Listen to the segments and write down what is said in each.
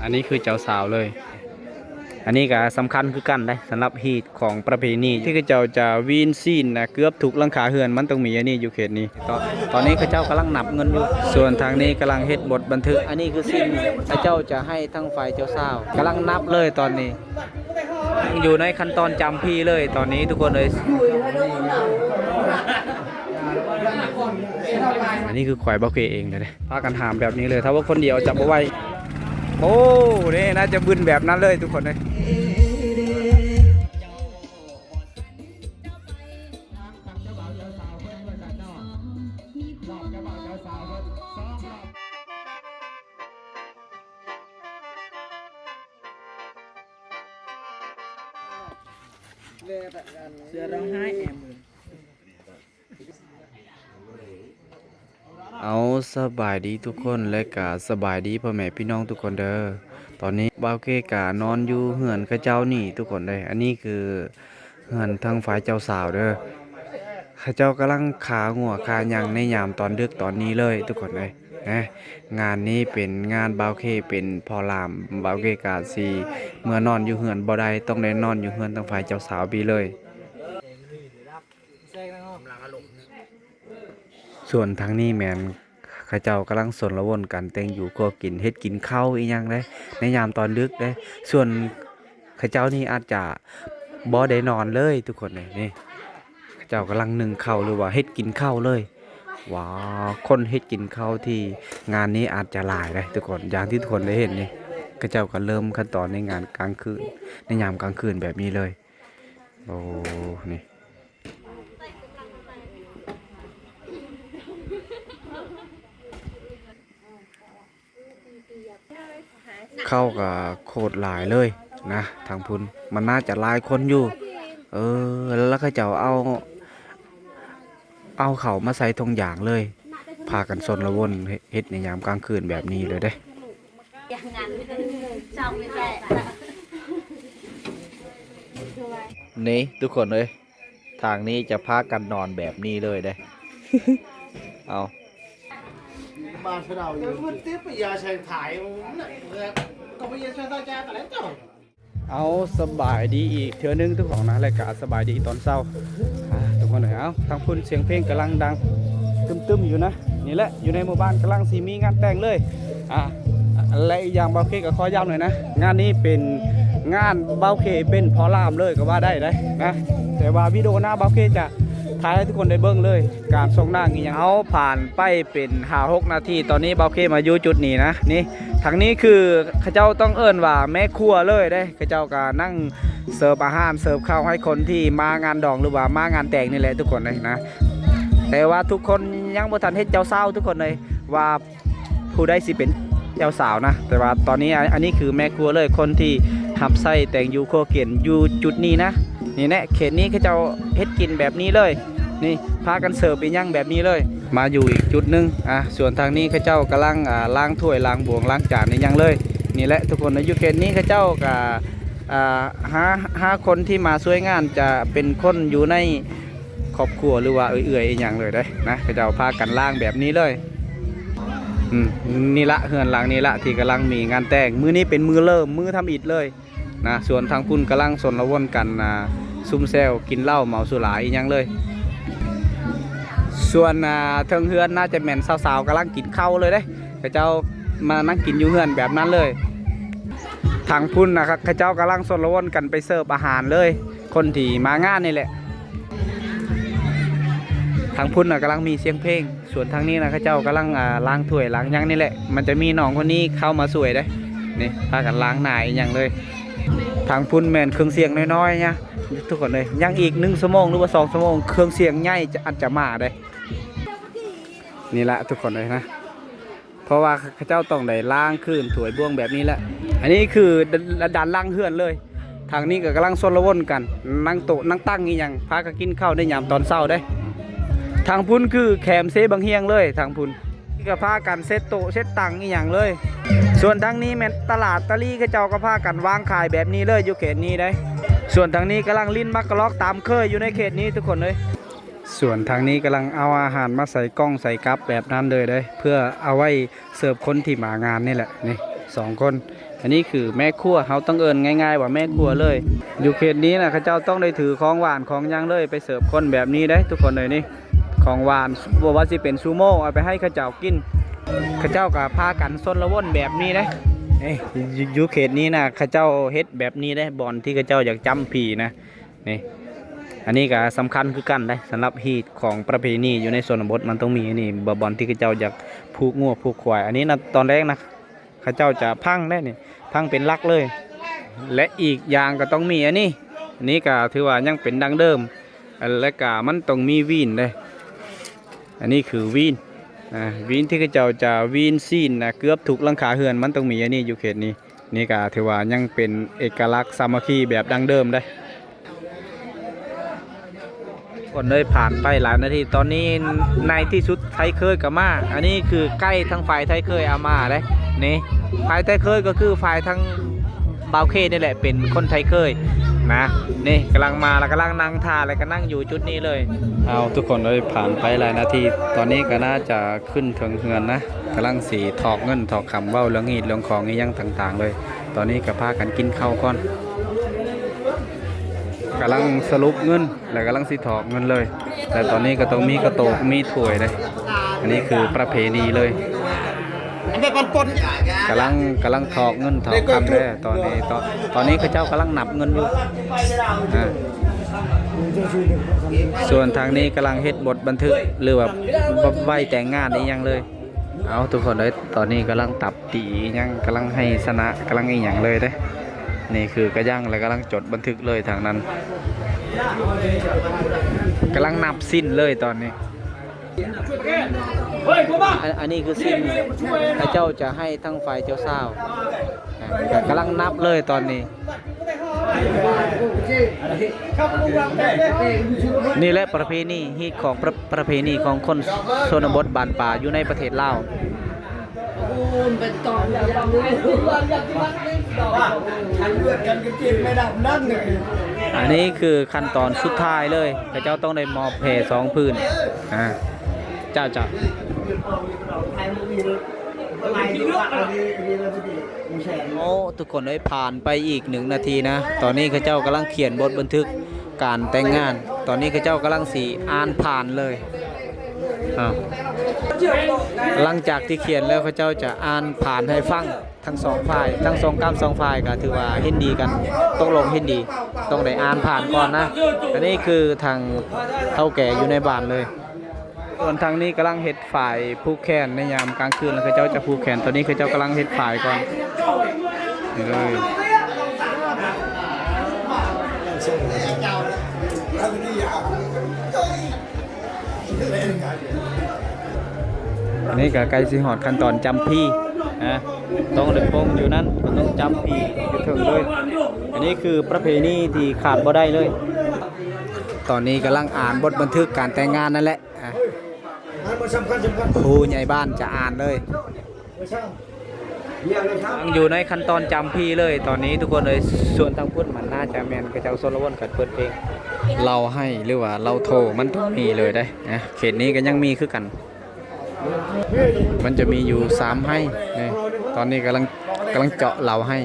ອັນນີ້ຄືເຈົ້າສາວເລີຍ. ອັນນີ້ກໍສຳຄັນຄືກັນເດ້ ສຳລັບຮີດຂອງປະເພນີ ທີ່ເຂົາເຈົ້າຈະວີນຊີ້ນນະ ເກືອບທຸກຫຼັງຄາເຮືອນ ມັນຕ້ອງມີອັນນີ້ຢູ່ເຂດນີ້. ຕອນ ຕອນນີ້ເຂົາເຈົ້າກຳລັງນັບເງິນຢູ່ ສ່ວນທາງນີ້ກຳລັງເຮັດບົດບັນທຶກ. ອັນນີ້ຄືສິ່ງເຂົາເຈົ້າຈະໃຫ້ທາງຝ່າຍເຈົ້າສາວ ກຳລັງນັບເລີຍຕອນນີ້ ຢູ່ໃນຂັ້ນຕອນຈຳພີເລີຍຕອນນີ້ທຸກຄົນເອີຍ. ອັນນີ້ຄືຄວາຍບ່າວເຄເອງເດ້ ພາກັນຫາມແບບນີ້ເລີຍ ຖ້າວ່າຄົນດຽວຈັບບໍ່ໄຫວ. ໂອ້ ນີ້ໜ້າຈະບຶນແບບນັ້ນເລີຍທຸກຄົນເອີຍ. ເສືອຮ້ອງໄຫ້ແອບ ເອົາ ສະບາຍດີທຸກຄົນ ແລະກະສະບາຍດີພໍ່ແມ່ພີ່ນ້ອງທຸກຄົນເດີ. ຕອນນີ້ບ່າວເຄກະນອນຢູ່ເຮືອນເຂົາເຈົ້ານີ້ທຸກຄົນເດີ. ອັນນີ້ຄືເຮືອນທາງຝ່າຍເຈົ້າສາວເດີ. ເຂົາເຈົ້າກຳລັງຂ້າງົວຂ້າຫຍັງໃນຍາມຕອນດຶກຕອນນີ້ເລີຍທຸກຄົນເອີຍ. ນະ ງານນີ້ເປັນງານບ່າວເຄເປັນພໍ່ລ່າມ ບ່າວເຄກະຊິເມືອນອນຢູ່ເຮືອນບໍ່ໄດ້ ຕ້ອງໄດ້ນອນຢູ່ເຮືອນທາງຝ່າຍເຈົ້າສາວພີ້ເລີຍ. ສ່ວນທາງນີ້ແມ່ນເຂົາເຈົ້າກຳລັງຊົນລະວົນກັນແຕ່ງຢູ່ຄົວກິນ ເຮັດກິນເຂົ້າອີ່ຫຍັງເດ້ ໃນຍາມຕອນດຶກເດ້. ສ່ວນເຂົາເຈົ້ານີ້ອາດຈະບໍ່ໄດ້ນອນເລີຍທຸກຄົນເອີຍ. ນີ້ ເຂົາເຈົ້າກຳລັງໜຶ້ງເຂົ້າ ຫຼືວ່າເຮັດກິນເຂົ້າເລີຍ. ວ້າວ ຄົນເຮັດກິນເຂົ້າທີ່ງານນີ້ອາດຈະຫຼາຍເດ້ທຸກຄົນ ຢ່າງທີ່ທຸກຄົນໄດ້ເຫັນນີ້ ເຂົາເຈົ້າກໍເລີ່ມຂັ້ນຕອນໃນງານກາງຄືນ ໃນຍາມກາງຄືນແບບນີ້ເລີຍ. ໂອ້ ນີ້ ເຂົ້າກໍໂຄດຫຼາຍເລີຍນະ ທາງພຸ້ນ ມັນໜ້າຈະຫຼາຍຄົນຢູ່. ເອີ ແລ້ວເຂົາເຈົ້າເອົາ ເອົາເຂົ້າມາໃສ່ຖົງຢາງເລີຍ ພາກັນຊົນລະວົນເຮັດໃນຍາມກາງຄືນແບບນີ້ເລີຍເດ້. ນີ້ທຸກຄົນເອີຍ ທາງນີ້ຈະພາກັນນອນແບບນີ້ເລີຍເດ້. ເອົາ ເອົາ ສະບາຍດີອີກເທື່ອໜຶ່ງທຸກຄົນນະ ແລະກະສະບາຍດີຕອນເຊົ້າ ອ່າ ທຸກຄົນເອີຍ. ເອົາ ທາງພຸ້ນສຽງເພງກຳລັງດັງຕຶມໆຢູ່ນະ. ນີ້ແຫຼະ ຢູ່ໃນໝູ່ບ້ານກຳລັງຊິມີງານແຕ່ງເລີຍ. ອ່າ ແລະອີກຢ່າງບ່າວເຄກໍຂໍຢ້ຳໜ້ອຍນະ ງານນີ້ເປັນງານບ່າວເຄເປັນພໍ່ລ່າມເລີຍກໍວ່າໄດ້ເດ້ນະ. ແຕ່ວ່າວິດີໂອໜ້າບ່າວເຄຈະຖ່າຍໃຫ້ທຸກຄົນໄດ້ເບິ່ງເລີຍ ການສົ່ງນາງອີ່ຫຍັງ. ເຮົາຜ່ານໄປເປັນຫ້າຫົກນາທີ ຕອນນີ້ບ່າວເຄມາຢູ່ຈຸດນີ້ນະ. ນີ້ ທາງນີ້ຄືເຂົາເຈົ້າຕ້ອງເອີ້ນວ່າແມ່ຄົວເລີຍເດ້. ເຂົາເຈົ້າກໍນັ່ງເສີບອາຫານເສີບເຂົ້າໃຫ້ຄົນທີ່ມາງານດອງ ຫຼືວ່າມາງານແຕ່ງນີ້ແຫຼະທຸກຄົນເອີຍນະ. ແຕ່ວ່າທຸກຄົນຍັງບໍ່ທັນເຫັນເຈົ້າສາວທຸກຄົນເອີຍ ວ່າຜູ້ໃດຊິເປັນເຈົ້າສາວນະ. ແຕ່ວ່າຕອນນີ້ ອາ ອັນນີ້ຄືແມ່ຄົວເລີຍ ຄົນທີ່ຮັບໃຊ້ແຕ່ງຢູ່ຄົວເກັນຢູ່ຈຸດນີ້ນະ. ນີ້ແຫຼະ ເຂດນີ້ເຂົາເຈົ້າເຮັດກິນແບບນີ້ເລີຍ. ນີ້ ພາກັນເສີບອີ່ຫຍັງແບບນີ້ເລີຍ. ມາຢູ່ອີກຈຸດໜຶ່ງ ອ່າ ສ່ວນທາງນີ້ເຂົາເຈົ້າກຳລັງ ອ່າ ລ້າງຖ້ວຍ ລ້າງບວງ ລ້າງຈານອີ່ຫຍັງເລີຍ. ນີ້ແຫຼະທຸກຄົນ ຢູ່ເຂດນີ້ເຂົາເຈົ້າກໍ ອ່າ ຫາ ຫາຄົນທີ່ມາຊ່ວຍງານຈະເປັນຄົນຢູ່ໃນຄອບຄົວ ຫຼືວ່າເອື້ອຍໆອີ່ຫຍັງເລີຍເດ້ນະ. ເຂົາເຈົ້າພາກັນລ້າງແບບນີ້ເລີຍ. ອືມ ນີ້ລະ ເຮືອນຫຼັງນີ້ລະທີ່ກຳລັງມີງານແຕ່ງ. ມື້ນີ້ເປັນມື້ເລີ່ມ ມື້ທຳອິດເລີຍ ນະ. ສ່ວນທາງພຸ້ນກຳລັງຊົນລະວົນກັນ ອ່າ ຊຸມແຊວກິນເຫຼົ້າເມົາສຸລາອີ່ຫຍັງເລີຍ. ສ່ວນ ອ່າ ເທິງເຮືອນໜ້າຈະແມ່ນສາວໆກຳລັງກິນເຂົ້າເລີຍເດ້. ເຂົາເຈົ້າມານັ່ງກິນຢູ່ເຮືອນແບບນັ້ນເລີຍ. ທາງພຸ້ນນະ ເຂົາເຈົ້າກຳລັງຊົນລະວົນກັນໄປເສີບອາຫານເລີຍ ຄົນທີ່ມາງານນີ້ແຫຼະ. ທາງພຸ້ນນະກຳລັງມີສຽງເພງ. ສ່ວນທາງນີ້ນະ ເຂົາເຈົ້າກຳລັງ ອ່າ ລ້າງຖ້ວຍລ້າງຫຍັງນີ້ແຫຼະ. ມັນຈະມີນ້ອງຄົນນີ້ເຂົ້າມາຊ່ວຍເດ້. ນີ້ ພາກັນລ້າງໜ້າອີ່ຫຍັງເລີຍ. ທາງພຸ້ນແມ່ນເຄື່ອງສຽງນ້ອຍໆນະ ທຸກຄົນເອີຍ. ຍັງອີກໜຶ່ງຊົ່ວໂມງ ຫຼືວ່າສອງຊົ່ວໂມງ ເຄື່ອງສຽງໃຫຍ່ຈະ ອາດຈະມາເດ້. ນີ້ລະທຸກຄົນເອີຍນະ ເພາະວ່າເຂົາເຈົ້າຕ້ອງໄດ້ລ້າງຄືນຖ້ວຍບວງແບບນີ້ແຫຼະ. ອັນນີ້ຄື ດ- ດ້ານຫຼັງເຮືອນເລີຍ. ທາງນີ້ກໍກຳລັງຊົນລະວົນກັນ ນັ່ງໂຕະນັ່ງຕັ່ງອີ່ຫຍັງ ພາກັນກິນເຂົ້າໃນຍາມຕອນເຊົ້າເດ້. ທາງພຸ້ນຄືແຄມເຊບັງຮຽງເລີຍ ທາງພຸ້ນ ກໍພາກັນເຊັດໂຕະເຊັດຕັ່ງອີ່ຫຍັງເລີຍ. ສ່ວນທາງນີ້ແມ່ນຕະຫຼາດຕະລີ ເຂົາເຈົ້າກໍພາກັນວາງຂາຍແບບນີ້ເລີຍ ຢູ່ເຂດນີ້ເດ້. ສ່ວນທາງນີ້ກຳລັງຫຼິ້ນໝາກກະລອກຕາມເຄີຍຢູ່ໃນເຂດນີ້ທຸກຄົນເອີຍ. ສ່ວນທາງນີ້ກຳລັງເອົາອາຫານມາໃສ່ກ່ອງໃສ່ກັບແບບນັ້ນເລີຍເດ້ ເພື່ອເອົາໄວ້ເສີບຄົນທີ່ມາງານນີ້ແຫຼະ. ນີ້ ສອງຄົນ ອັນນີ້ຄືແມ່ຄົວ ເຮົາຕ້ອງເອີ້ນງ່າຍໆວ່າແມ່ຄົວເລີຍ. ຢູ່ເຂດນີ້ນະ ເຂົາເຈົ້າຕ້ອງໄດ້ຖືຂອງຫວານຂອງຫຍັງເລີຍ ໄປເສີບຄົນແບບນີ້ເດ້ທຸກຄົນເອີຍ. ນີ້ຂອງຫວານ ບໍ່ວ່າຊິເປັນຊູໂມ ເອົາໄປໃຫ້ເຂົາເຈົ້າກິນ. ເຂົາເຈົ້າກໍພາກັນຊົນລະວົນແບບນີ້ເດ້. ເອີ ຢູ່ ຢູ່ເຂດນີ້ນະ ເຂົາເຈົ້າເຮັດແບບນີ້ເດ້ ບ່ອນທີ່ເຂົາເຈົ້າຢາກຈຳຜີນະ. ນີ້ ອັນນີ້ກໍສຳຄັນຄືກັນເດ້ ສຳລັບຮີດຂອງປະເພນີຢູ່ໃນຊົນນະບົດ ມັນຕ້ອງມີອັນນີ້ ບ່ອນທີ່ເຂົາເຈົ້າຢາກຜູກງົວຜູກຄວາຍ. ອັນນີ້ນະ ຕອນແລງນະ ເຂົາເຈົ້າຈະພັງໄດ້ນີ້ ພັງເປັນຫຼັກເລີຍ ແລະ ອີກຢ່າງກໍຕ້ອງມີອັນນີ້. ອັນນີ້ກໍຖືວ່າຍັງເປັນດັ້ງເດີມ ແລະ ກໍມັນຕ້ອງມີຫວີນເດ້. ອັນນີ້ຄືຫວີນ ອາ ຫວີນທີ່ເຂົາເຈົ້າຈະຫວີນຊີ້ນນະ ເກືອບທຸກຫຼັງຄາເຮືອນມັນຕ້ອງມີອັນນີ້ຢູ່ເຂດນີ້. ນີ້ກໍຖືວ່າຍັງເປັນເອກະລັກສາມັກຄີແບບດັ້ງເດີມເດ້. ຄົນເລີຍຜ່ານໄປຫຼາຍນາທີ ຕອນນີ້ໃນທີ່ສຸດໄທເຄີຍກໍມາ. ອັນນີ້ຄືໄກ່ທາງຝ່າຍໄທເຄີຍເອົາມາເດ້. ນີ້ ຝ່າຍໄທເຄີຍກໍຄືຝ່າຍທາງບ່າວເຄນີ້ແຫຼະ ເປັນຄົນໄທເຄີຍນະ. ນີ້ກຳລັງມາ ແລ້ວກຳລັງນັ່ງຖ້າ ແລ້ວກໍນັ່ງຢູ່ຈຸດນີ້ເລີຍ. ເອົາ ທຸກຄົນເລີຍ ຜ່ານໄປຫຼາຍນາທີ ຕອນນີ້ກໍໜ້າຈະຂຶ້ນເທິງເຮືອນນະ ກຳລັງຊິຖອກເງິນຖອກຄຳ ເວົ້າເລື່ອງຮີດເລື່ອງຄອງອີ່ຫຍັງຕ່າງໆເລີຍ. ຕອນນີ້ກໍພາກັນກິນເຂົ້າກ່ອນ ກຳລັງສະຫຼຸບເງິນ ແລ້ວກຳລັງຊິຖອກເງິນເລີຍ. ແລ້ວຕອນນີ້ກໍຕ້ອງມີກະໂຕກ ມີຖ້ວຍເດ້. ອັນນີ້ຄືປະເພນີເລີຍ. ກຳລັງ ກຳລັງຖອກເງິນຖອກຄຳເດ້ ຕອນນີ້ ຕອນ ຕອນນີ້ເຂົາເຈົ້າກຳລັງນັບເງິນຢູ່. ອາ ສ່ວນທາງນີ້ກຳລັງເຮັດບົດບັນທຶກ ຫຼືວ່າໄຫວ້ແຕ່ງງານອີ່ຫຍັງເລີຍ. ເອົາ ທຸກຄົນເອີຍ ຕອນນີ້ກຳລັງຕັບຕີອີ່ຫຍັງ ກຳລັງໃຫ້ຊະນະ ກຳລັງອີ່ຫຍັງເລີຍເດ້. ນີ້ຄືກະຍັງ ແລະ ກຳລັງຈົດບັນທຶກເລີຍທາງນັ້ນ ກຳລັງນັບສິ້ນເລີຍຕອນນີ້. ອັນ ອັນນີ້ຄືສິ້ນ ເຂົາເຈົ້າຈະໃຫ້ທາງຝ່າຍເຈົ້າສາວ ກຳລັງນັບເລີຍຕອນນີ້. ນີ້ແຫຼະປະເພນີ ຮີດຂອງປະ ປະເພນີຂອງຄົນຊົນນະບົດບ້ານປ່າຢູ່ໃນປະເທດລາວ. ອັນນີ້ຄືຂັ້ນຕອນສຸດທ້າຍເລີຍ ເຂົາເຈົ້າຕ້ອງໄດ້ມອບແພສອງຜືນ. ອາ ເຈົ້າ ເຈົ້າ. ໂອ້ ທຸກຄົນເອີຍ ຜ່ານໄປອີກໜຶ່ງນາທີນະ ຕອນນີ້ເຂົາເຈົ້າກຳລັງຂຽນບົດບັນທຶກການແຕ່ງງານ. ຕອນນີ້ເຂົາເຈົ້າກຳລັງຊິອ່ານຜ່ານເລີຍ. ເອົາ ຫຼັງຈາກທີ່ຂຽນແລ້ວ ເຂົາເຈົ້າຈະອ່ານຜ່ານໃຫ້ຟັງ ທັງສອງຝ່າຍ ທັງສອງກ້ຳສອງຝ່າຍກໍຖືວ່າເຫັນດີກັນ ຕົກລົງເຫັນດີ ຕ້ອງໄດ້ອ່ານຜ່ານກ່ອນນະ. ອັນນີ້ຄືທາງເຖົ້າແກ່ຢູ່ໃນບ້ານເລີຍ. ສ່ວນທາງນີ້ກຳລັງເຮັດຝ້າຍຜູກແຂນໃນຍາມກາງຄືນ ແລ້ວເຂົາເຈົ້າຈະຜູກແຂນ. ຕອນນີ້ເຂົາເຈົ້າກຳລັງເຮັດຝ້າຍກ່ອນ. ນີ້ເລີຍ. ອັນນີ້ກໍໃກ້ຊິຮອດຂັ້ນຕອນຈຳຜີນະ. ຕ້ອງໄດ້ປົງຢູ່ນັ້ນ ກໍຕ້ອງຈຳຜີນຢູ່ເທິງເລີຍ. ອັນນີ້ຄືປະເພນີທີ່ຂາດບໍ່ໄດ້ເລີຍ. ຕອນນີ້ກຳລັງອ່ານບົດບັນທຶກການແຕ່ງງານນັ້ນແຫຼະ. ອາ ຜູ້ໃຫຍ່ບ້ານຈະອ່ານເລີຍ. ຍັງຢູ່ໃນຂັ້ນຕອນຈຳຜີນເລີຍຕອນນີ້ທຸກຄົນເອີຍ. ສ່ວນທາງພຸ້ນມັນໜ້າຈະແມ່ນເຂົາເຈົ້າຊົນລະວົນກັນເປີດເພງ ເລົ່າໄຫ້ ຫຼືວ່າເລົ່າໂທ ມັນຕ້ອງມີເລີຍເດ້. ນະ ເຂດນີ້ກໍຍັງມີຄືກັນ. ມັນຈະມີຢູ່ສາມໄຮ່ນີ້. ຕອນນີ້ກຳລັງ ກຳລັງເຈາະເຫຼົ້າໄຮ່.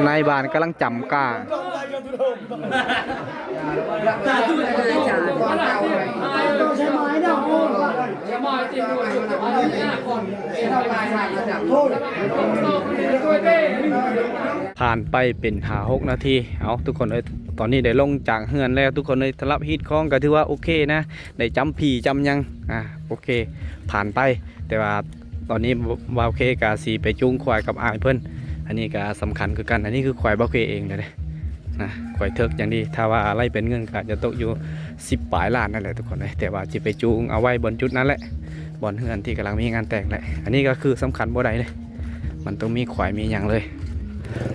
ນາຍບ້ານກຳລັງຈຳກ້າ. ຜ່ານໄປເປັນຫ້າຫົກນາທີ. ເອົາ ທຸກຄົນເອີຍ ຕອນນີ້ໄດ້ລົງຈາກເຮືອນແລ້ວ ທຸກຄົນເອີຍ. ສຳລັບຮີດຄອງກໍຖືວ່າໂອເຄນະ ໄດ້ຈຳຜີນຈຳຫຍັງ ອາ ໂອເຄ ຜ່ານໄປ. ແຕ່ວ່າຕອນນີ້ບ່າວເຄກໍຊິໄປຈູງຄວາຍກັບອ້າຍເພິ່ນ. ອັນນີ້ກໍສຳຄັນຄືກັນ ອັນນີ້ຄືຄວາຍບ່າວເຄເອງເດ້ນະ ຄວາຍເຖິກຢ່າງດີ. ຖ້າວ່າໄລ່ເປັນເງິນກໍອາດຈະຕົກຢູ່ສິບປາຍລ້ານນັ້ນແຫຼະທຸກຄົນເອີຍ. ແຕ່ວ່າຊິໄປຈູງເອົາໄວ້ບ່ອນຈຸດນັ້ນແຫຼະ ບ່ອນເຮືອນທີ່ກຳລັງມີງານແຕ່ງແຫຼະ. ອັນນີ້ກໍຄືສຳຄັນບໍ່ໄດ້ເດ້ ມັນຕ້ອງມີຄວາຍມີຫຍັງເລີຍ.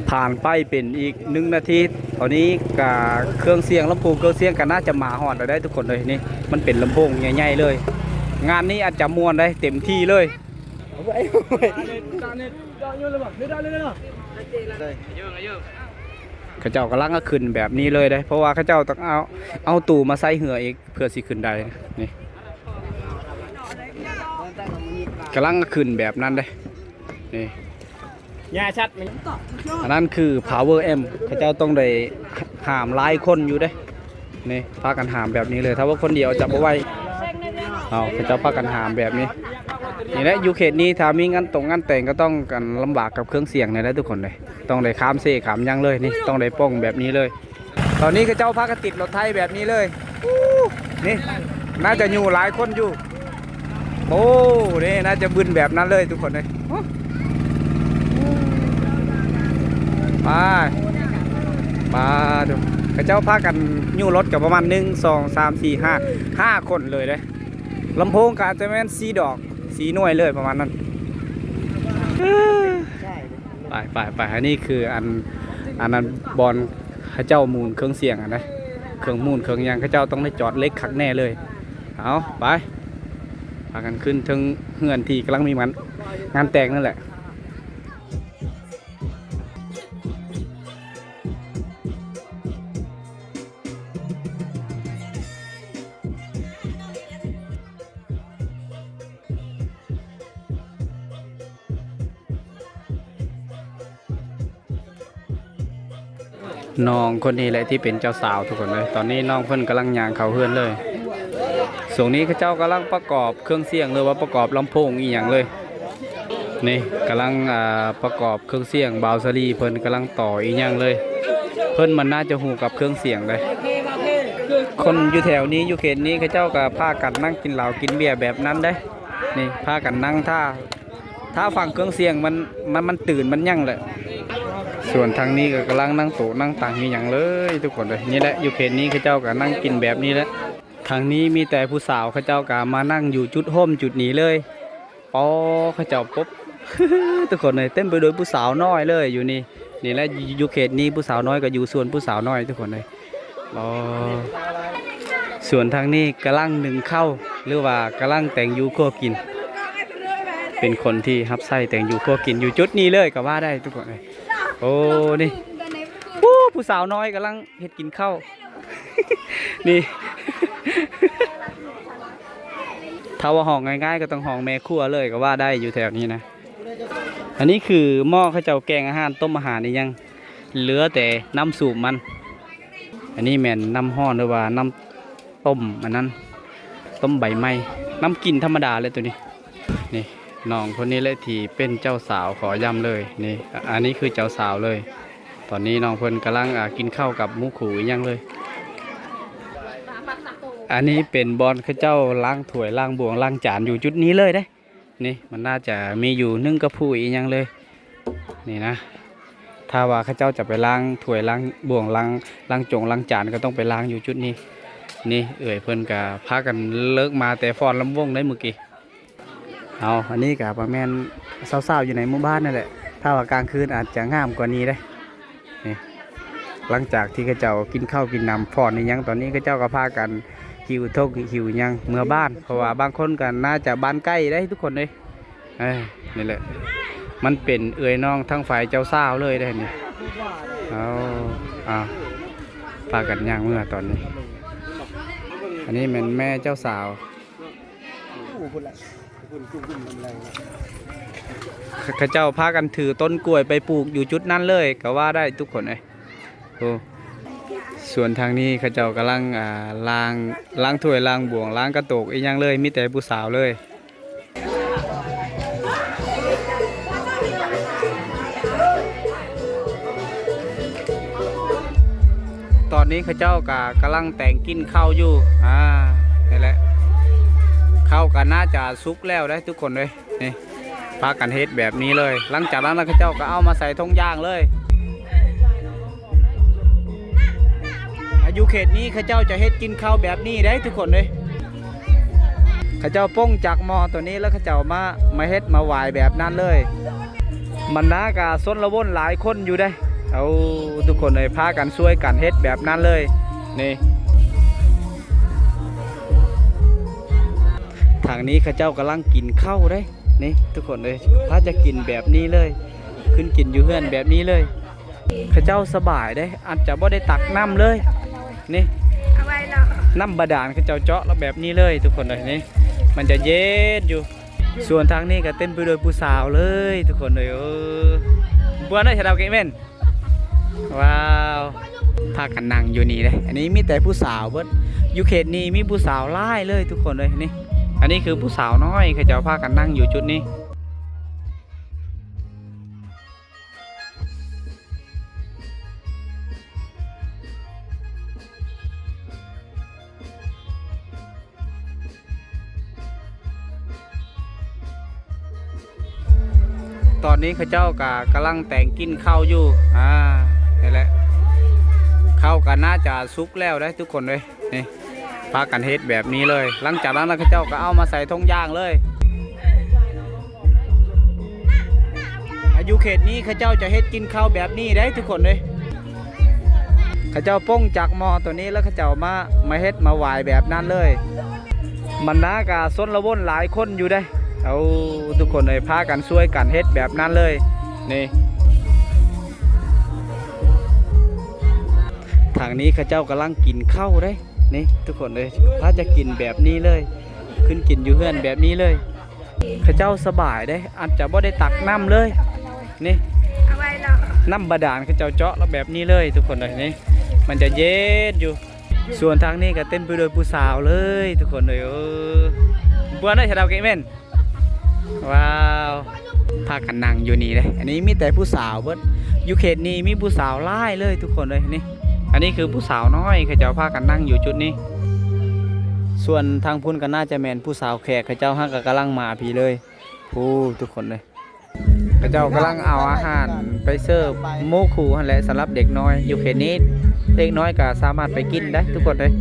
ຜ່ານໄປເປັນອີກໜຶ່ງນາທີ. ຕອນນີ້ກະເຄື່ອງສຽງ ລຳໂພງເຄື່ອງສຽງກະໜ້າຈະມາຮອດແລ້ວໄດ໋ທຸກຄົນເອີຍ. ນີ້ມັນເປັນລຳໂພງໃຫຍ່ໆເລີຍ. ງານນີ້ອາດຈະມ່ວນໄດ໋ ເຕັມທີ່ເລີຍ. ໄປ ໄປ ໄປ. ໄປ ໄປ. ເຂົາເຈົ້າກຳລັງເອົາຂຶ້ນແບບນີ້ເລີຍເດ້ ເພາະວ່າເຂົາເຈົ້າຕ້ອງເອົາ ເອົາຕູ້ມາໃສ່ເຮືອອີກ ເພື່ອຊິຂຶ້ນໄດ້ນີ້ ກຳລັງເອົາຂຶ້ນແບບນັ້ນເດ້ນີ້. ຫຍ້າຊັດມັນ ອັນນັ້ນຄື Power Amp ເຂົາເຈົ້າຕ້ອງໄດ້ຫາມຫຼາຍຄົນຢູ່ເດ້ນີ້ ພາກັນຫາມແບບນີ້ເລີຍ ຖ້າວ່າຄົນດຽວຈະບໍ່ໄຫວ. ເອົາ ເຂົາເຈົ້າພາກັນຫາມແບບນີ້ ນີ້ແຫຼະ ຢູ່ເຂດນີ້ຖ້າມີງານຕົງງານແຕ່ງກໍຕ້ອງກັນລຳບາກກັບເຄື່ອງສຽງນີ້ແຫຼະທຸກຄົນເດ້ ຕ້ອງໄດ້ຂ້າມເຊຂ້າມຫຍັງເລີຍນີ້ ຕ້ອງໄດ້ປ້ອງແບບນີ້ເລີຍ. ຕອນນີ້ເຂົາເຈົ້າພາກັນຕິດລົດໄຖແບບນີ້ເລີຍ ນີ້ ໜ້າຈະຢູ່ຫຼາຍຄົນຢູ່. ໂອ້ ນີ້ໜ້າຈະບຶນແບບນັ້ນເລີຍທຸກຄົນເອີຍ ໄປ ປາດ ເຂົາເຈົ້າພາກັນຍູ້ລົດກໍປະມານ ໜຶ່ງ ສອງ ສາມ ສີ່ ຫ້າ ຫ້າຄົນເລີຍເດ້ ລຳໂພງກໍອາດຈະແມ່ນສີ່ດອກ ສີ່ໜ່ວຍເລີຍປະມານນັ້ນ. ໄປ ໄປ ໄປ ອັນນີ້ຄືອັນ ອັນນັ້ນ ບ່ອນເຂົາເຈົ້າໝູນເຄື່ອງສຽງຫັ້ນນະ ເຄື່ອງໝູນເຄື່ອງຫຍັງ ເຂົາເຈົ້າຕ້ອງໄດ້ຈອດເຫຼັກຄັກແນ່ເລີຍ. ເອົາ ໄປ ພາກັນຂຶ້ນເທິງເຮືອນທີ່ກຳລັງມີງານ ງານແຕ່ງນັ້ນແຫຼະ. ນ້ອງຄົນນີ້ແຫຼະທີ່ເປັນເຈົ້າສາວທຸກຄົນເອີຍ ຕອນນີ້ນ້ອງເພິ່ນກຳລັງຍ່າງເຂົ້າເຮືອນເລີຍ. ຊ່ວງນີ້ເຂົາເຈົ້າກຳລັງປະກອບເຄື່ອງສຽງ ຫຼືວ່າປະກອບລຳໂພງອີ່ຫຍັງເລີຍ. ນີ້ກຳລັງ ອ່າ ປະກອບເຄື່ອງສຽງ ບ່າວສາລີເພິ່ນກຳລັງຕໍ່ອີ່ຫຍັງເລີຍ ເພິ່ນມັນໜ້າຈະຮູ້ກັບເຄື່ອງສຽງເດ້. ຄົນຢູ່ແຖວນີ້ ຢູ່ເຂດນີ້ ເຂົາເຈົ້າກໍພາກັນນັ່ງກິນເຫຼົ້າກິນເບຍແບບນັ້ນເດ້. ນີ້ພາກັນນັ່ງຖ້າ ຖ້າຟັງເຄື່ອງສຽງມັນ ມັນ ມັນຕື່ນມັນຫຍັງແຫຼະ. ສ່ວນທາງນີ້ກໍກຳລັງນັ່ງໂຕະນັ່ງຕັ່ງອີ່ຫຍັງເລີຍທຸກຄົນເອີຍ. ນີ້ແຫຼະ ຢູ່ເຂດນີ້ເຂົາເຈົ້າກໍນັ່ງກິນແບບນີ້ແຫຼະ. ທາງນີ້ມີແຕ່ຜູ້ສາວ ເຂົາເຈົ້າກໍມານັ່ງຢູ່ຈຸດຮົ່ມຈຸດນີ້ເລີຍ. ປໍ ເຂົາເຈົ້າປົບ ທຸກຄົນເອີຍ ເຕັມໄປດ້ວຍຜູ້ສາວນ້ອຍເລີຍຢູ່ນີ້. ນີ້ແຫຼະ ຢູ່ເຂດນີ້ຜູ້ສາວນ້ອຍກໍຢູ່ສ່ວນຜູ້ສາວນ້ອຍທຸກຄົນເອີຍ. ອໍ ສ່ວນທາງນີ້ກຳລັງໜຶ້ງເຂົ້າ ຫຼືວ່າກຳລັງແຕ່ງຢູ່ຄົວກິນ ເປັນຄົນທີ່ຮັບໃຊ້ແຕ່ງຢູ່ຄົວກິນຢູ່ຈຸດນີ້ເລີຍກໍວ່າໄດ້ທຸກຄົນເອີຍ. ໂອ້ ນີ້ ໂອ້ ຜູ້ສາວນ້ອຍກຳລັງເຮັດກິນເຂົ້າ. ນີ້ ຖ້າວ່າຮ້ອງງ່າຍໆ ກໍຕ້ອງຮ້ອງແມ່ຄົວເລີຍກໍວ່າໄດ້ຢູ່ແຖວນີ້ນະ. ອັນນີ້ຄືໝໍ້ເຂົາເຈົ້າແກງອາຫານ ຕົ້ມອາຫານອີ່ຫຍັງ ເຫຼືອແຕ່ນ້ຳສູບມັນ. ອັນນີ້ແມ່ນນ້ຳຮ້ອນ ຫຼືວ່ານ້ຳຕົ້ມອັນນັ້ນ ຕົ້ມໃບໄມ້ ນ້ຳກິນທຳມະດາແຫຼະໂຕນີ້. ນີ້ ນ້ອງຄົນນີ້ແຫຼະທີ່ເປັນເຈົ້າສາວ ຂໍຢ້ຳເລີຍ. ນີ້ ອັນນີ້ຄືເຈົ້າສາວເລີຍ. ຕອນນີ້ນ້ອງເພິ່ນກຳລັງ ອ່າ ກິນເຂົ້າກັບໝູ່ຄູ່ອີ່ຫຍັງເລີຍ. ອັນນີ້ເປັນບ່ອນເຂົາເຈົ້າລ້າງຖ້ວຍ ລ້າງບ່ວງ ລ້າງຈານ ຢູ່ຈຸດນີ້ເລີຍເດ້. ນີ້ມັນໜ້າຈະມີຢູ່ໜຶ່ງກະພຸອີ່ຫຍັງເລີຍ ນີ້ນະ. ຖ້າວ່າເຂົາເຈົ້າຈະໄປລ້າງຖ້ວຍ ລ້າງບ່ວງ ລ້າງ ລ້າງຈົງລ້າງຈານ ກໍຕ້ອງໄປລ້າງຢູ່ຈຸດນີ້. ນີ້ເອື້ອຍເພິ່ນກະພາກັນເລີກມາແຕ່ຟ້ອນລຳວົງໄດ້ມື້ກີ້. ເອົາ ອັນນີ້ກະປະມານຊາວໆ ຢູ່ໃນໝູ່ບ້ານນັ້ນແຫຼະ. ຖ້າວ່າກາງຄືນອາດຈະງາມກວ່ານີ້ເດ້. ນີ້ ຫຼັງຈາກທີ່ເຂົາເຈົ້າກິນເຂົ້າກິນນ້ຳ ຟ້ອນອີ່ຫຍັງ ຕອນນີ້ເຂົາເຈົ້າກໍພາກັນຫິ້ວຖົງຫິ້ວຫຍັງເມືອບ້ານ ເພາະວ່າບາງຄົນກໍໜ້າຈະບ້ານໃກ້ເດ້ທຸກຄົນເດ້. ເອີ ນີ້ແຫຼະ ມັນເປັນເອື້ອຍນ້ອງທາງຝ່າຍເຈົ້າສາວເລີຍເດ້ນີ້. ເອົາ ເອົາ ພາກັນຍ່າງເມືອຕອນນີ້. ອັນນີ້ແມ່ນແມ່ເຈົ້າສາວ. ເຂົາເຈົ້າພາກັນຖືຕົ້ນກ້ວຍໄປປູກຢູ່ຈຸດນັ້ນເລີຍກໍວ່າໄດ້ທຸກຄົນເອີຍ. ໂອ້ ສ່ວນທາງນີ້ເຂົາເຈົ້າກຳລັງ ອ່າ ລ້າງ ລ້າງຖ້ວຍ ລ້າງບ່ວງ ລ້າງກະໂຕກອີ່ຫຍັງເລີຍ ມີແຕ່ຜູ້ສາວເລີຍ. ຕອນນີ້ເຂົາເຈົ້າກະກຳລັງແຕ່ງກິນເຂົ້າຢູ່. ອ່າ ນີ້ແຫຼະ ເຂົ້າກໍໜ້າຈະສຸກແລ້ວເດ້ທຸກຄົນເອີຍ. ນີ້ ພາກັນເຮັດແບບນີ້ເລີຍ. ຫຼັງຈາກນັ້ນລະເຂົາເຈົ້າກໍເອົາມາໃສ່ຖົງຢາງເລີຍ. ຢູ່ເຂດນີ້ເຂົາເຈົ້າຈະເຮັດກິນເຂົ້າແບບນີ້ເດ້ທຸກຄົນເດ້. ເຂົາເຈົ້າປົງຈາກໝໍ້ໂຕນີ້ ແລ້ວເຂົາເຈົ້າມາ ມາເຮັດມາຫວາຍແບບນັ້ນເລີຍ. ບັນດາກະຊົນລະວົນຫຼາຍຄົນຢູ່ເດ້. ເອົາ ທຸກຄົນເອີຍ ພາກັນຊ່ວຍກັນເຮັດແບບນັ້ນເລີຍ. ນີ້ ທາງນີ້ເຂົາເຈົ້າກຳລັງກິນເຂົ້າເດ້. ນີ້ ທຸກຄົນເອີຍ ພາຈະກິນແບບນີ້ເລີຍ. ຂຶ້ນກິນຢູ່ເຮືອນແບບນີ້ເລີຍ. ເຂົາເຈົ້າສະບາຍເດ້ ອາດຈະບໍ່ໄດ້ຕັກນ້ຳເລີຍ. ນີ້ ເອົາໄວ້ເນາະ ນ້ຳບາດານເຂົາເຈົ້າເຈາະລະແບບນີ້ເລີຍທຸກຄົນເອີຍ. ນີ້ ມັນຈະເຢັນຢູ່. ສ່ວນທາງນີ້ກໍເຕັມໄປດ້ວຍຜູ້ສາວເລີຍທຸກຄົນເອີຍ. ເອີ ເບື່ອເນາະ ຊາວດາວເກເມັນ. ວ້າວ ພາກັນນັ່ງຢູ່ນີ້ເດ້. ອັນນີ້ມີແຕ່ຜູ້ສາວເບິດ. ຢູ່ເຂດນີ້ມີຜູ້ສາວຫຼາຍເລີຍທຸກຄົນເອີຍ. ນີ້ ອັນນີ້ຄືຜູ້ສາວນ້ອຍ ເຂົາເຈົ້າພາກັນນັ່ງຢູ່ຈຸດນີ້. ຕອນນີ້ເຂົາເຈົ້າກະກຳລັງແຕ່ງກິນເຂົ້າຢູ່. ອ່າ ນີ້ແຫຼະ ເຂົ້າກະໜ້າຈະສຸກແລ້ວເດ້ທຸກຄົນເອີຍ. ນີ້ ພາກັນເຮັດແບບນີ້ເລີຍ. ຫຼັງຈາກນັ້ນລະເຂົາເຈົ້າກະເອົາມາໃສ່ຖົງຢາງເລີຍ. ອ່າ ຢູ່ເຂດນີ້ເຂົາເຈົ້າຈະເຮັດກິນເຂົ້າແບບນີ້ເດ້ທຸກຄົນເອີຍ. ເຂົາເຈົ້າປົງຈາກໝໍ້ໂຕນີ້ ແລ້ວເຂົາເຈົ້າມາ ມາເຮັດມາຫວາຍແບບນັ້ນເລີຍ. ບັນດາກະຊົນລະບົນຫຼາຍຄົນຢູ່ເດ້. ເອົາ ທຸກຄົນເອີຍ ພາກັນຊ່ວຍກັນເຮັດແບບນັ້ນເລີຍ. ນີ້ ທາງນີ້ເຂົາເຈົ້າກຳລັງກິນເຂົ້າເດ້. ນີ້ ທຸກຄົນເອີຍ ພາຈະກິນແບບນີ້ເລີຍ ຂຶ້ນກິນຢູ່ເຮືອນແບບນີ້ເລີຍ. ເຂົາເຈົ້າສະບາຍເດ້ ອາດຈະບໍ່ໄດ້ຕັກນ້ຳເລີຍ. ນີ້ ເອົາໄວ້ເນາະ ນ້ຳບາດານເຂົາເຈົ້າເຈາະລະແບບນີ້ເລີຍທຸກຄົນເອີຍ. ນີ້ ມັນຈະເຢັນຢູ່. ສ່ວນທາງນີ້ກໍເຕັມໄປດ້ວຍຜູ້ສາວເລີຍທຸກຄົນເອີຍ. ເອີ ເບື່ອເນາະ ຊາວດາວເກເມັນ. ວ້າວ ພາກັນນັ່ງຢູ່ນີ້ເດ້. ອັນນີ້ມີແຕ່ຜູ້ສາວເບິດ. ຢູ່ເຂດນີ້ມີຜູ້ສາວຫຼາຍເລີຍທຸກຄົນເອີຍ. ນີ້ ອັນນີ້ຄືຜູ້ສາວນ້ອຍ ເຂົາເຈົ້າພາກັນນັ່ງຢູ່ຈຸດນີ້. ສ່ວນທາງພຸ້ນກໍໜ້າຈະແມ່ນຜູ້ສາວແຂກ ເຂົາເຈົ້າຫາກະກຳລັງມາພີ້ເລີຍ. ໂອ້ ທຸກຄົນເອີຍ ເຂົາເຈົ້າກຳລັງເອົາອາຫານໄປເສີບໝູ່ຄູ່ຫັ້ນແຫຼະ ສຳລັບເດັກນ້ອຍ. ຢູ່ເຂດນີ້ເດັກນ້ອຍກໍສາມາດໄປກິນໄດ້ທຸກຄົນເອີຍ.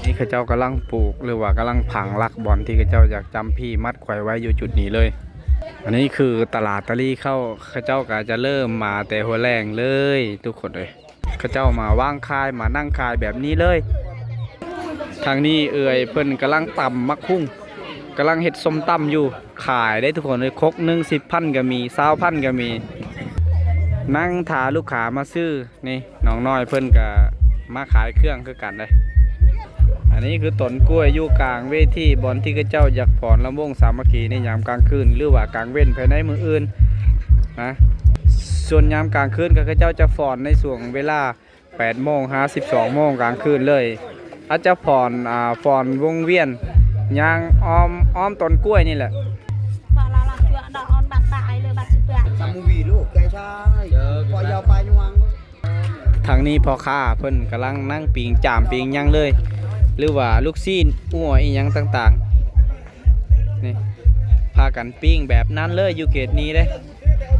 ນີ້ເຂົາເຈົ້າກຳລັງປູກ ຫຼືວ່າກຳລັງຝັງຫຼັກບ່ອນທີ່ເຂົາເຈົ້າຢາກຈຳພີ້ມັດຂ້ອຍໄວ້ຢູ່ຈຸດນີ້ເລີຍ. ອັນນີ້ຄືຕະຫຼາດຕາລີເຂົ້າ ເຂົາເຈົ້າກໍຈະເລີ່ມມາແຕ່ຫົວແລງເລີຍທຸກຄົນເອີຍ. ເຂົາເຈົ້າມາວາງຂາຍ ມານັ່ງຂາຍແບບນີ້ເລີຍ. ທາງນີ້ເອື້ອຍເພິ່ນກຳລັງຕຳໝາກຫຸ່ງ ກຳລັງເຮັດສົ້ມຕຳຢູ່. ຂາຍໄດ້ທຸກຄົນເອີຍ ຄົກໜຶ່ງສິບພັນກໍມີ ຊາວພັນກໍມີ. ນັ່ງຖ້າລູກຄ້າມາຊື້. ນີ້ນ້ອງນ້ອຍເພິ່ນກະມາຂາຍເຄື່ອງຄືກັນເດ້. ອັນນີ້ຄືຕົ້ນກ້ວຍຢູ່ກາງເວທີ ບ່ອນທີ່ເຂົາເຈົ້າຢາກຟ້ອນລຳວົງສາມັກຄີໃນຍາມກາງຄືນ ຫຼືວ່າກາງເວັນພາຍໃນມື້ອື່ນນະ. ສ່ວນຍາມກາງຄືນກໍເຂົາເຈົ້າຈະຟ້ອນໃນຊ່ວງເວລາແປດໂມງຫາສິບສອງໂມງກາງຄືນເລີຍ. ເຂົາເຈົ້າຟ້ອນ ອ່າ ຟ້ອນວົງວຽນຍ່າງອ້ອມ ອ້ອມຕົ້ນກ້ວຍນີ້ແຫຼະ. ທາງນີ້ພໍ່ຄ້າເພິ່ນກຳລັງນັ່ງປີ້ງຈາມປີ້ງຫຍັງເລີຍ ຫຼືວ່າລູກຊີ້ນ ອົ່ວ ອີ່ຫຍັງຕ່າງໆ. ນີ້ ພາກັນປີ້ງແບບນັ້ນເລີຍ ຢູ່ເຂດນີ້ເດ້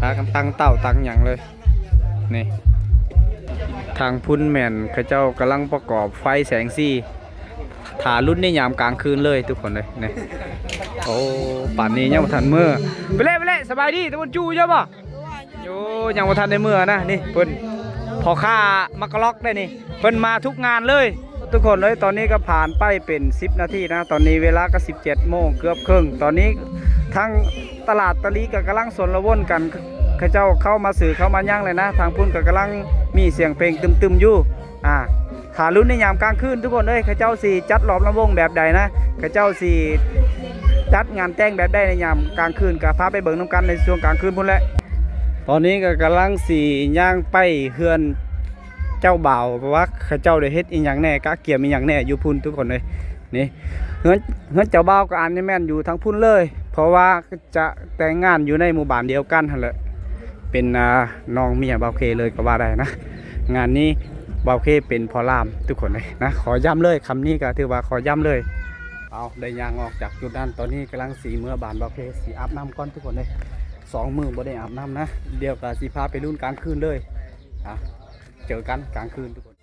ພາກັນຕັ້ງເຕົາຕັ້ງຫຍັງເລີຍ. ນີ້ ທາງພຸ້ນແມ່ນເຂົາເຈົ້າກຳລັງປະກອບໄຟແສງສີ ຖ້າລຸ້ນໃນຍາມກາງຄືນເລີຍທຸກຄົນເອີຍ. ນີ້ ໂອ້ ປານນີ້ຍັງບໍ່ທັນເມືອ. ໄປເລີຍ ໄປເລີຍ ສະບາຍດີຕາບຸນຈູ ຢູ່ບໍ່? ໂອ້ ຍັງບໍ່ທັນໄດ້ເມືອນະ. ນີ້ເພິ່ນ ພໍ່ຄ້າໝາກກະລັອກໄດ໋ນີ້ ເພິ່ນມາທຸກງານເລີຍ ທຸກຄົນເອີຍ. ຕອນນີ້ກໍຜ່ານໄປເປັນສິບນາທີນະ ຕອນນີ້ເວລາກໍສິບເຈັດໂມງເກືອບເຄິ່ງ. ຕອນນີ້ທາງຕະຫຼາດຕາລີກໍກຳລັງຊົນລະວົນກັນ ເຂົາເຈົ້າເຂົ້າມາຊື້ເຂົ້າມາຫຍັງແລ້ວນະ. ທາງພຸ້ນກໍກຳລັງມີສຽງເພງຕຶມໆຢູ່. ອ່າ ຖ້າລຸ້ນໃນຍາມກາງຄືນທຸກຄົນເອີຍ ເຂົາເຈົ້າຊິຈັດລອບລຳວົງແບບໃດນະ ເຂົາເຈົ້າຊິຈັດງານແຕ່ງແບບໃດໃນຍາມກາງຄືນ ກໍພາໄປເບິ່ງນຳກັນໃນຊ່ວງກາງຄືນພຸ້ນແຫຼະ. ຕອນນີ້ກໍກຳລັງຊິຍ່າງໄປເຮືອນເຈົ້າບ່າວ ວ່າເຂົາເຈົ້າໄດ້ເຮັດອີ່ຫຍັງແດ່ ກະກຽມອີ່ຫຍັງແດ່ຢູ່ພຸ້ນທຸກຄົນເອີຍ. ນີ້ ເຮືອນ ເຮືອນເຈົ້າບ່າວກໍອັນນີ້ແມ່ນຢູ່ທາງພຸ້ນເລີຍ ເພາະວ່າ ຈະແຕ່ງງານຢູ່ໃນໝູ່ບ້ານດຽວກັນຫັ້ນແຫຼະ ເປັນ ອ່າ ນ້ອງເມຍບ່າວເຄເລີຍກໍວ່າໄດ້ນະ. ງານນີ້ບ່າວເຄເປັນພໍ່ລ່າມທຸກຄົນເອີຍນະ ຂໍຢ້ຳເລີຍ ຄຳນີ້ກໍຖືວ່າຂໍຢ້ຳເລີຍ. ເອົາ ໄດ້ຍ່າງອອກຈາກຈຸດນັ້ນ ຕອນນີ້ກຳລັງຊິເມືອບ້ານ ບ່າວເຄຊິອາບນ້ຳກ່ອນທຸກຄົນເອີຍ ສອງມື້ບໍ່ໄດ້ອາບນ້ຳນະ. ດຽວກໍຊິພາໄປລຸ້ນກາງຄືນເລີຍ ອ່າ ເຈີກັນກາງຄືນທຸກຄົນ.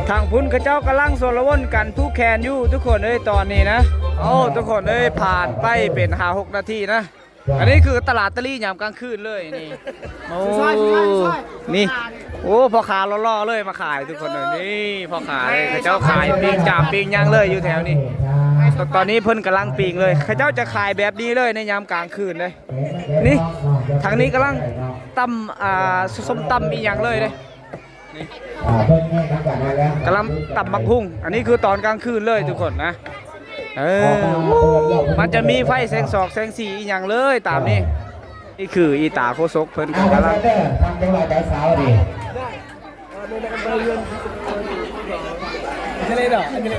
ທາງພຸ້ນເຂົາເຈົ້າກຳລັງຊົນລະວົນກັນຜູກແຂນຢູ່ທຸກຄົນເອີຍຕອນນີ້ນະ. ໂອ້ ທຸກຄົນເອີຍ ຜ່ານໄປເປັນຫ້າຫົກນາທີນະ. ອັນນີ້ຄືຕະຫຼາດຕະລີຍາມກາງຄືນເລີຍນີ້. ໂອ້ ນີ້ ໂອ້ ພໍ່ຄ້າຫຼໍ່ໆເລີຍມາຂາຍທຸກຄົນເອີຍ. ນີ້ພໍ່ຄ້າເລີຍ ເຂົາເຈົ້າຂາຍປີ້ງຈາມປີ້ງຫຍັງເລີຍຢູ່ແຖວນີ້. ຕອນນີ້ເພິ່ນກຳລັງປີ້ງເລີຍ ເຂົາເຈົ້າຈະຂາຍແບບນີ້ເລີຍໃນຍາມກາງຄືນເດ້. ນີ້ ທາງນີ້ກຳລັງຕຳ ອ່າ ສົ້ມຕຳອີ່ຫຍັງເລີຍເດ້. ນີ້ ອ່າ ເບິ່ງແຍກນຳກັນມາແລ້ວ ກຳລັງຕຳບັກຫຸ່ງ. ອັນນີ້ຄືຕອນກາງຄືນເລີຍທຸກຄົນນະ. ເອີ ມັນຈະມີໄຟແສງສອກແສງສີອີ່ຫຍັງເລີຍຕາມນີ້. ນີ້ຄືອີຕາໂຄສົກເພິ່ນກຳລັງ ອ່າ ທາງຈັງຫວັດດາວສາວນີ້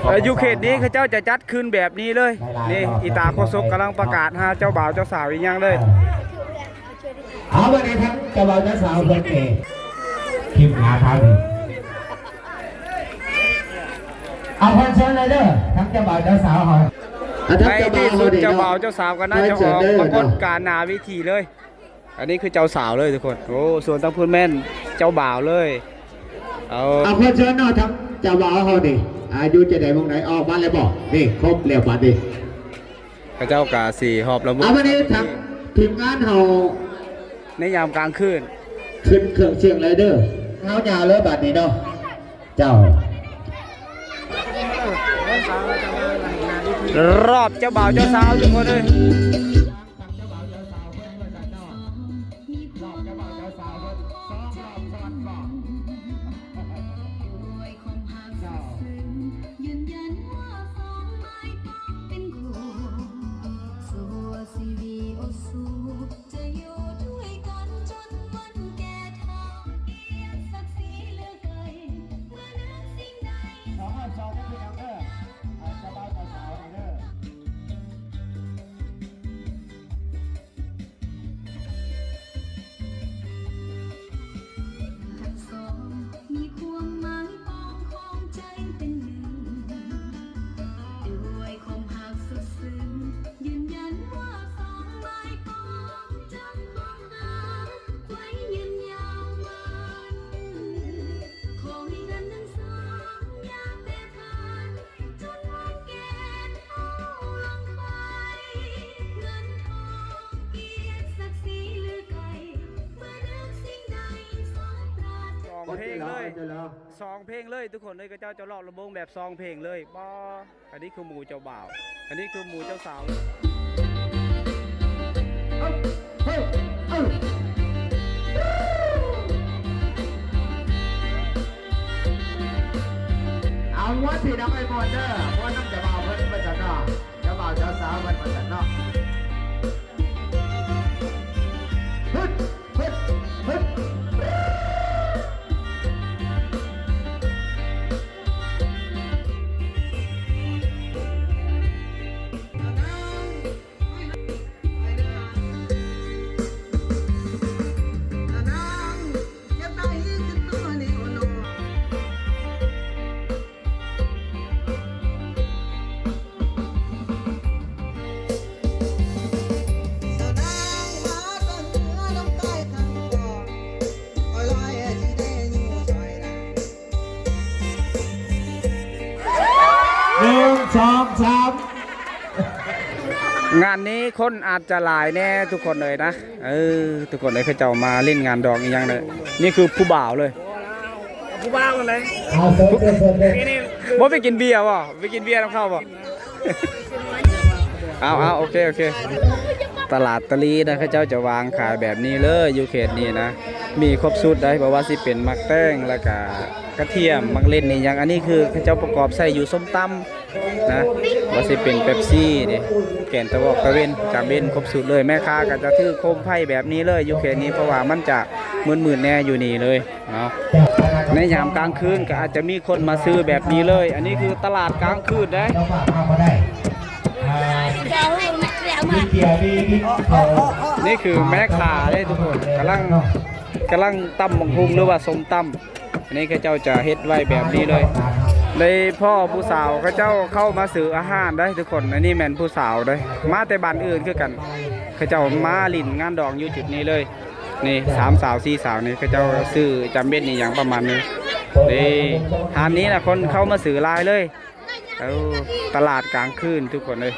ເອີ ຢູ່ເຂດນີ້ເຂົາເຈົ້າຈະຈັດຄືນແບບນີ້ເລີຍ. ນີ້ ອີຕາໂຄສົກກຳລັງປະກາດຫາເຈົ້າບ່າວເຈົ້າສາວອີ່ຫຍັງເລີຍ. ເອົາ ບັດນີ້ທັງເຈົ້າບ່າວເຈົ້າສາວເພິ່ນເອງ ທີມງານເຮົານີ້ ເອົາ ຂໍເຊີນເລີຍເດີ ທັງເຈົ້າບ່າວເຈົ້າສາວເຮົາ. ໃນທີ່ສຸດເຈົ້າບ່າວເຈົ້າສາວກໍໜ້າຈະອອກປາກົດການໜ້າເວທີເລີຍ. ອັນນີ້ຄືເຈົ້າສາວເລີຍທຸກຄົນ. ໂອ້ ສ່ວນທາງພຸ້ນແມ່ນເຈົ້າບ່າວເລີຍ. ເອົາ ເອົາ ຂໍເຊີນເນາະ ທັງເຈົ້າບ່າວເຮົານີ້ ອາ ຢູ່ຈັ່ງໃດໝ່ອງໃດ ອອກມາແລ້ວບໍ່? ນີ້ ຄົບແລ້ວບັດນີ້. ເຂົາເຈົ້າກະຊິຮອບລະບົບ ອ່າ ບັດນີ້ທາງທີມງານເຮົາ ໃນຍາມກາງຄືນ ຂຶ້ນເຄື່ອງສຽງເລີຍເດີ ເຮົາຍາວເລີຍບັດນີ້ເນາະ ເຈົ້າ. ຮອບເຈົ້າບ່າວເຈົ້າສາວທຸກຄົນເອີຍ. ສອງເພງເລີຍ ສອງເພງເລີຍທຸກຄົນເອີຍ. ເຂົາເຈົ້າຈະລອບລຳວົງແບບສອງເພງເລີຍ. ບໍ່ ອັນນີ້ຄືໝູ່ເຈົ້າບ່າວ ອັນນີ້ຄືໝູ່ເຈົ້າສາວ. ເອົາ ມ່ວນພີ່ນ້ອງເອີຍ ມ່ວນເດີ ມ່ວນນຳເຈົ້າບ່າວເພິ່ນວ່າຊັ້ນເນາະ ເຈົ້າບ່າວເຈົ້າສາວເພິ່ນວ່າຊັ້ນເນາະ. ໜຶ່ງ ສອງ ສາມ ງານນີ້ຄົນອາດຈະຫຼາຍແດ່ທຸກຄົນເອີຍນະ. ເອີ ທຸກຄົນເອີຍ ເຂົາເຈົ້າມາຫຼິ້ນງານດອງອີ່ຫຍັງເລີຍ. ນີ້ຄືຜູ້ບ່າວເລີຍ ຜູ້ບ່າວນັ້ນແຫຼະ. ບໍ່ໄປກິນເບຍບໍ່? ໄປກິນເບຍນຳເຂົາບໍ່? ເອົາ ເອົາ ໂອເຄ ໂອເຄ. ຕະຫຼາດຕະລີນະ ເຂົາເຈົ້າຈະວາງຂາຍແບບນີ້ເລີຍ ຢູ່ເຂດນີ້ນະ ມີຄົບຊຸດໃດ໋ ບໍ່ວ່າຊິເປັນໝາກແຕງ ແລ້ວກະກະທຽມ ໝາກເລັ່ນ ອີ່ຫຍັງ. ອັນນີ້ຄືເຂົາເຈົ້າປະກອບໃສ່ຢູ່ສົ້ມຕຳ ນະ ວ່າຊິເປັນເປັບຊີເດ້ ແກນຕາວອກຕາເວັນ ຈາເບັນ ຄົບຊຸດເລີຍ. ແມ່ຄ້າກໍຈະຖືໂຄມໄຟແບບນີ້ເລີຍ ຢູ່ເຂດນີ້ ເພາະວ່າມັນຈະມືດໆແດ່ຢູ່ນີ້ເລີຍເນາະ. ໃນຍາມກາງຄືນກໍອາດຈະມີຄົນມາຊື້ແບບນີ້ເລີຍ. ອັນນີ້ຄືຕະຫຼາດກາງຄືນເດ້ ນີ້ຄືແມ່ຄ້າເດ້ທຸກຄົນ ກຳລັງ ກຳລັງຕຳບັກຫຸ່ງ ຫຼືວ່າສົ້ມຕຳ. ອັນນີ້ເຂົາເຈົ້າຈະເຮັດໄວ້ແບບນີ້ເລີຍ. ໄດ້ພໍ້ຜູ້ສາວເຂົາເຈົ້າເຂົ້າມາຊື້ອາຫານໄດ໋ທຸກຄົນ. ອັນນີ້ແມ່ນຜູ້ສາວເດ້ ມາແຕ່ບ້ານອື່ນຄືກັນ. ເຂົາເຈົ້າມາຫຼິ້ນງານດອງຢູ່ຈຸດນີ້ເລີຍ. ນີ້ສາມສາວສີ່ສາວນີ້ ເຂົາເຈົ້າຊື້ຈຳເບັດນີ້ຫຍັງປະມານນີ້. ນີ້ ຮ້ານນີ້ນະ ຄົນເຂົ້າມາຊື້ຫຼາຍເລີຍ. ເອົາ ຕະຫຼາດກາງຄືນທຸກຄົນເອີຍ.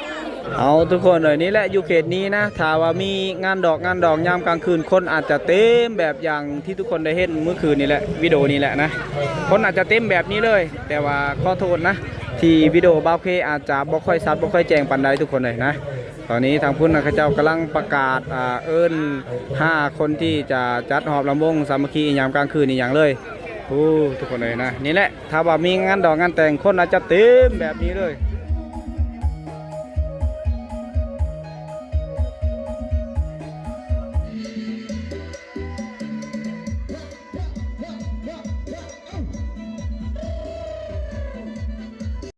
ເອົາ ທຸກຄົນເອີຍ ນີ້ແຫຼະ ຢູ່ເຂດນີ້ນະ ຖ້າວ່າມີງານດອກງານດອງຍາມກາງຄືນ ຄົນອາດຈະເຕັມແບບຢ່າງທີ່ທຸກຄົນໄດ້ເຫັນມື້ຄືນນີ້ແຫຼະ ວິດີໂອນີ້ແຫຼະນະ. ຄົນອາດຈະເຕັມແບບນີ້ເລີຍ ແຕ່ວ່າຂໍໂທດນະ ທີ່ວິດີໂອບ່າວເຄອາດຈະບໍ່ຄ່ອຍຊັດ ບໍ່ຄ່ອຍແຈ້ງປານໃດທຸກຄົນເອີຍນະ. ຕອນນີ້ທາງພຸ້ນນະ ເຂົາເຈົ້າກຳລັງປະກາດ ອ່າ ເອີ້ນຫາຄົນທີ່ຈະຈັດຮອບລຳວົງສາມັກຄີຍາມກາງຄືນອີ່ຫຍັງເລີຍ. ໂອ້ ທຸກຄົນເອີຍນະ ນີ້ແຫຼະ ຖ້າວ່າມີງານດອກງານແຕ່ງ ຄົນອາດຈະເຕັມແບບນີ້ເລີຍ.